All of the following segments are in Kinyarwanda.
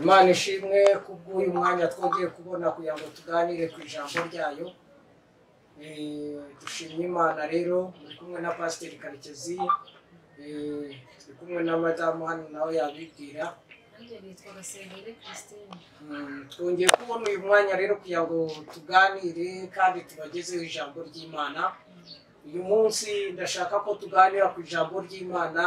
Imana ishimwe kubw'uyu mwanya twongeye kubona kugira ngo tuganire ku ijambo ryayo. Dushimye Imana rero, muri kumwe na Pasiteri Karekezi, turi kumwe na madamu hano nawe yabibwira. Nanjye nitwa Gasengere Christine. Twongeye kubona uyu mwanya rero kugira ngo tuganire kandi tubagezeho ijambo ry'Imana. Uyu munsi ndashaka ko tuganira ku ijambo ry'Imana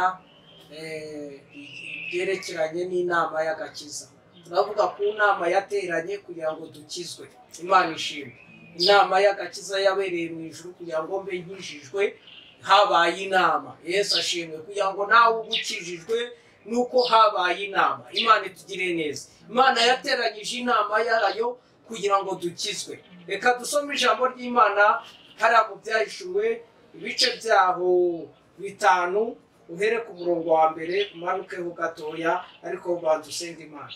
ryerekeranye n'inama y'agakiza. Turavuga ku nama yateranye kugira ngo dukizwe. Imana ishimwe. Inama y'agakiza yabereye mu ijuru kugira ngo mbe nkijijwe, habaye inama. Yesu ashimwe. Kugira ngo nawe ubukijijwe nuko habaye inama. Imana itugire neza. Imana yateranyije inama yayo kugira ngo dukizwe. Reka dusome ijambo ry'Imana hariya mu Byahishuwe ibice byaho 5, uhere ku murongo wa mbere umanukeho gatoya, ariko ubanza usenge Imana.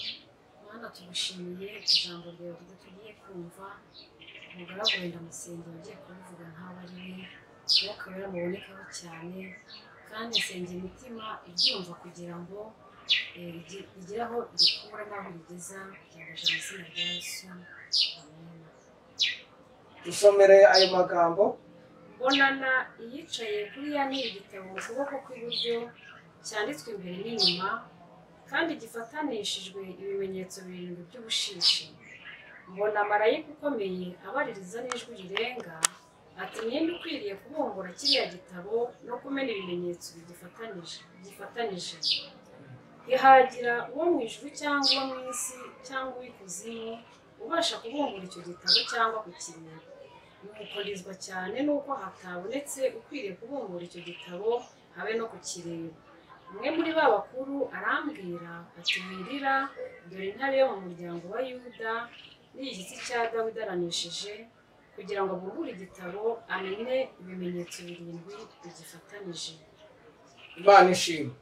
Mana, tugushimiye ijambo ryawe ryiza tugiye kumva. Umugaragu wenda musengero ugiye kubivuga nk'aho ari we, Umwuka Wera mubonekaho cyane, kandi nsengera imitima ibyumva kugira ngo igire aho irikura n'aho rigeza, byabasha mu izina rya Yesu. Amen. Dusomere ayo magambo. Mbonana iyicaye kuri ya ntebe igitabo mu kuboko kw'iburyo cyanditswe imbere n'inyuma, kandi gifatanishijwe ibimenyetso 7 by'ubushishi. Mbona marayika ukomeye abaririza n'ijwi rirenga ati: ninde ukwiriye kubumbura kiriya gitabo no kumena ibimenyetso bigifatanije? Ntihagira uwo mu ijuru cyangwa uwo mu isi cyangwa uw'ikuzimu ubasha kubumbura icyo gitabo cyangwa kukireba. Nuko rizwa cyane nuko hatabonetse ukwiriye kubumbura icyo gitabo habe no kukireba. Umwe muri ba bakuru arambwira ati: wirira, dore intare yo mu muryango wa Yuda n'igishyitsi cya Dawidi araneshije, kugira ngo abumbure igitabo amenye ibimenyetso 7 bigifatanije. Imana ishimwe.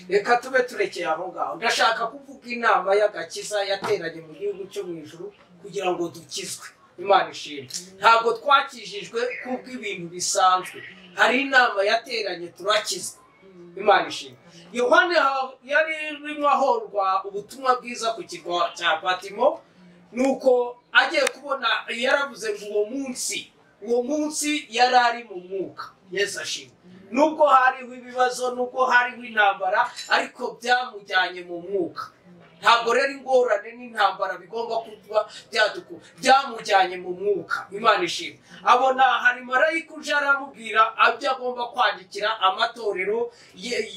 Reka tube turekeye aho ngaho. Ndashaka kuvuga inama y'agakiza yateranye mu gihugu cyo mu ijuru kugira ngo dukizwe. Imana ishimwe. Ntabwo twakijijwe kubw'ibintu bisanzwe. Hari inama yateranye turakizwa. Imana ishimwe. Yohana yari arimo ahorwa ubutumwa bwiza ku kirwa cya Patimo, nuko agiye kubona yaravuze ngo uwo munsi yari ari mu mwuka. Yesu ashimwe. Nubwo hariho ibibazo, nubwo hariho intambara, ariko byamujyanye mu mwuka. Ntabwo rero ingorane n'intambara bigomba kuba byaduku, byamujyanye mu mwuka. Imana ishimwe. Abona hari marayika uje aramubwira ibyo agomba kwandikira amatorero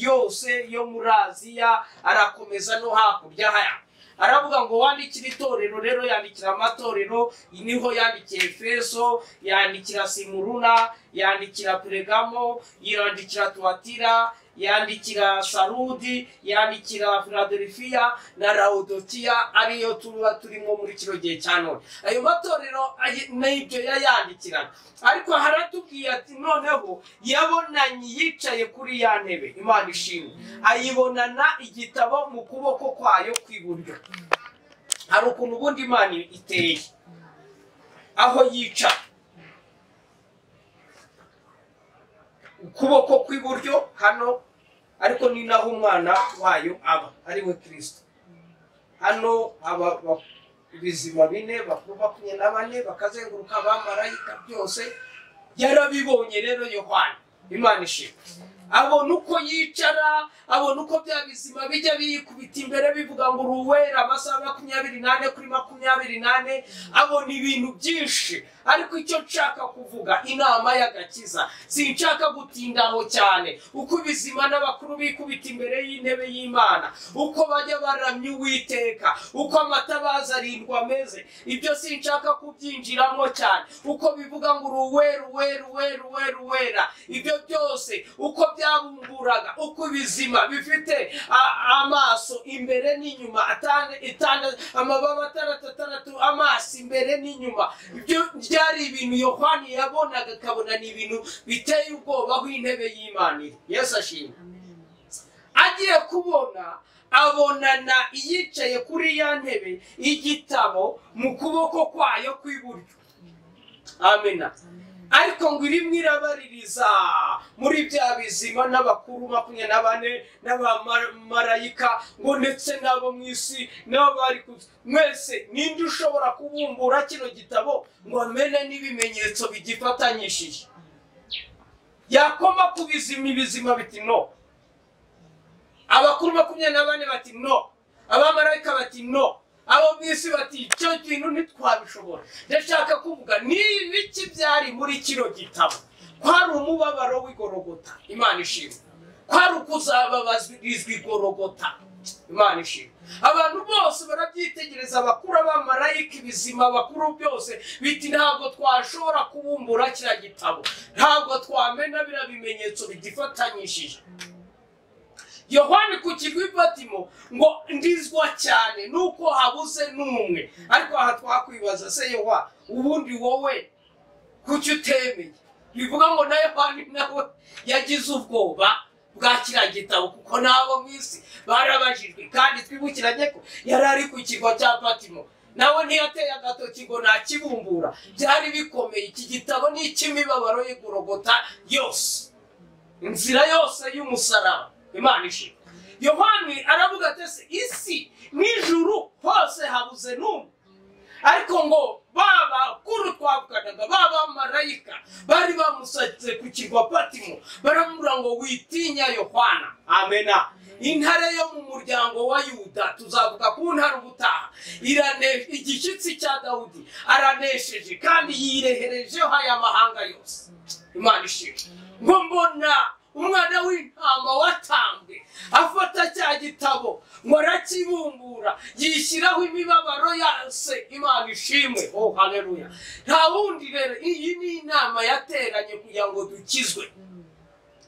yose yo muri Aziya, arakomeza no hakurya haya. Aravuga ngo wandikira itorero rero, yandikira amatorero, niho yandikiye Efeso, yandikira Simuruna, yandikira Pergamo, yandikira Tuatira, yandikira Sarudi, yandikira Filadelfiya na Laodikiya, ariyo tuba turimo muri kino gihe cya none. Ayo matorero n'ibyo yayandikiraga, ariko haratubwiye ati noneho yabonanye yicaye kuri ya ntebe. Imana ishimwe. Ayibonana igitabo mu kuboko kwayo kw'iburyo. Hari ukuntu ubundi Imana iteye aho yicara, ukuboko kw'iburyo hano, ariko ni naho umwana wayo aba ari we Kristo. Hano aba ibizima 4 bakuru 24 bakazenguruka abamarayika, byose yarabibonye rero Yohana. Imana ishimwe. Abona uko yicara, abona uko bya bizima bijya biyikubita imbere bivuga ngo uruwera amasaha 24 kuri 24, abona ibintu byinshi. Ariko icyo nshaka kuvuga, inama y'agakiza, sinshaka gutindaho cyane. Uko ibizima n'abakuru bikubita imbere y'intebe y'Imana, uko bajya baramya Uwiteka, uko amatabaza 7 ameze, ibyo sinshaka kubyinjiramo cyane. Uko bivuga ngo uruwera uwera uwera uwera uwera, ibyo byose uko byabumburaga, uko ibizima bifite amaso imbere n'inyuma, amababa 6 amaso imbere n'inyuma, ibyo byari ibintu Yohana yabonaga akabona ni ibintu biteye ubwoba aho intebe y'Imana iri. Yesu ashimwe. Agiye kubona abonana iyicaye kuri ya ntebe igitabo mu kuboko kwayo kw'iburyo. Amena. Ariko ngo irimo irabaririza muri bya bizima n'abakuru 24 n'abamarayika, ngo ndetse n'abo mu isi n'abo bari mwese, ninde ushobora kubumbura kino gitabo ngo amene n'ibimenyetso bigifatanyishije? Yakoma ku bizima, ibizima biti no, abakuru 24 bati no, abamarayika bati no, abo mu isi bati icyo kintu ntitwabishobora. Ndashaka kuvuga ni ibiki byari muri kino gitabo? Kwari umubabaro w'igorogota, Imana ishimwe. Kwari ukuzababarizwa igorogota, Imana ishimwe. Abantu bose barabyitegereza, abakuru, abamarayika, ibizima, abakuru byose biti ntabwo twashobora kubumbura kiriya gitabo, ntabwo twamena biriya bimenyetso bigifatanyishije. Yohani ku kirwa Patimo ngo ndizwa cyane nuko habuze n'umwe. Ariko aha twakwibaza se Yohana, ubundi wowe kuki utemeye? Bivuga ngo na Yohani nawe yagize ubwoba bwa kiriya gitabo, kuko n'abo mu isi barabajijwe. Kandi twibukiranye ko yari ari ku kirwa cya Patimo, nawe ntiyateye agatoki ngo ntakibumbura. Byari bikomeye. Iki gitabo ni icy'imibabaro y'igorogota yose, inzira yose y'umusaraba. Imana ishimwe. Yohani aravuga ati se isi n'ijuru hose habuze n'umwe. Ariko ngo babakuru twavuganaga, babamarayika bari bamusatse ku kirwa Patimo, baramubwira ngo witinya Yohana. Amena. Intare yo mu muryango wa Yuda, tuzavuga ku ntare ubutaha, igishyitsi cya Dawudi, aranesheje kandi yireherejeho aya mahanga yose. Imana ishimwe. Ngo mbona umwana w'intama watambwe afata cya gitabo ngo arakibumbura, yishyiraho imibabaro yose. Imana ishimwe. Oh haleluya. Nta wundi rero, iyi ni inama yateranye kugira ngo dukizwe.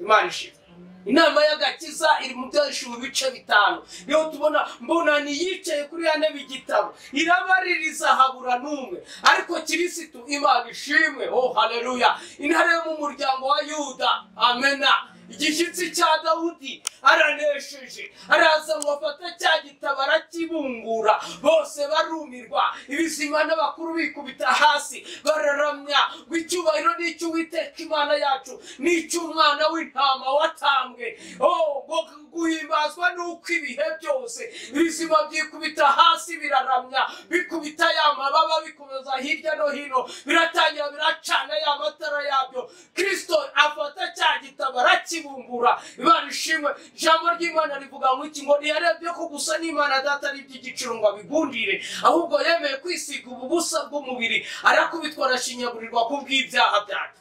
Imana ishimwe. Inama y'agakiza iri mu byashuwe ibice 5. Niho tubona mbona niyicaye kuri ya ntebe igitabo irabaririza habura n'umwe. Ariko Kirisitu, Imana ishimwe. Oh haleluya. Intare yo mu muryango wa Yuda, amena, igishyitsi cya Dawudi, aranesheje, araza ngo afate cya gitabo arakibumbura, bose barumirwa, ibizima n'abakuru bikubita hasi bararamya ngo icyubahiro ni icy'Uwiteka Imana yacu, n'icy'umwana w'intama watambwe. Oh, ngo guhimbazwa n'uko ibihe byose. Ibizima byikubita hasi biraramya, bikubita ya mababa, bikomeza hirya no hino, biratangira biracana ya matara yabyo. Kristo afata cya gitabo arakibumbura. Imana ishimwe. Ijambo ry'Imana rivuga ngo iki? Ngo ntiyarebye ko gusa n'Imana Data ari iby'igiciro ngo abigundire, ahubwo yemeye kwisiga ububusa bw'umubiri, arakubitwa arashinyagurirwa kubw'ibyaha byacu.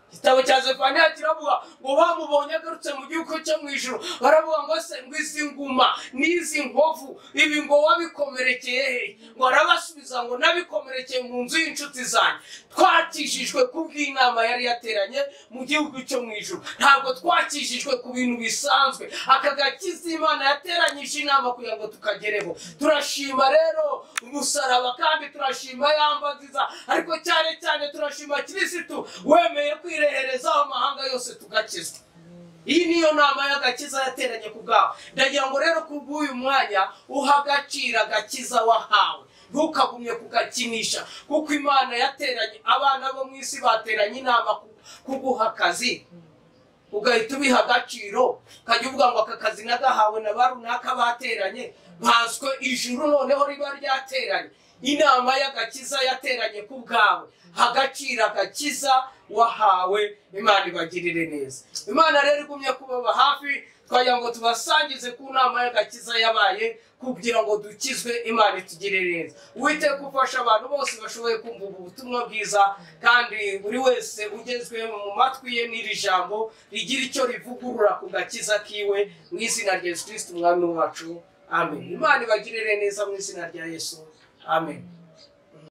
Igitabo cya Zefaniya kiravuga ngo bamubonye agarutse mu gihugu cyo mu ijuru, baravuga ngo se ngo izi nguma n'izi nkovu ibi ngo wabikomerekeye he? Ngo arabasubiza ngo nabikomerekeye mu nzu y'inshuti zanjye. Twakijijwe kubw'inama yari yateranye mu gihugu cyo mu ijuru, ntabwo twakijijwe ku bintu bisanzwe. Aka gakiza Imana yateranyije inama kugira ngo tukagereho. Turashima rero umusaraba, kandi turashima yamba nziza, ariko cyane cyane turashima Kirisitu wemeye kwireherezaho amahanga yose tugakizwa. Iyi niyo nama y'agakiza yateranye ku bwawe. Ndagira ngo rero kubw'uyu mwanya uha agaciro agakiza wahawe, ntukagumye kugakinisha, kuko Imana yateranye abana bo mu isi bateranye inama kuguha akazi, ugahita ubiha agaciro, ukajya uvuga ngo aka kazi nagahawe na ba runaka bateranye, baswe ijuru noneho riba ryateranye. Inama y'agakiza yateranye ku bwawe, agaciro agakiza wahawe. Imana ibagirire neza. Imana rero igumye kubaba hafi, twagira ngo tubasangize ku nama y'agakiza yabaye kugira ngo dukizwe. Imana itugirire neza. Uwiteka ufasha abantu bose bashoboye kumva ubu butumwa bwiza, kandi buri wese ugezwe mu matwi ye n'iri jambo rigira icyo rivugurura ku gakiza kiwe, mu izina rya Yesu Kristo umwami wacu. Amen. Imana ibagirire neza mu izina rya Yesu. Amen.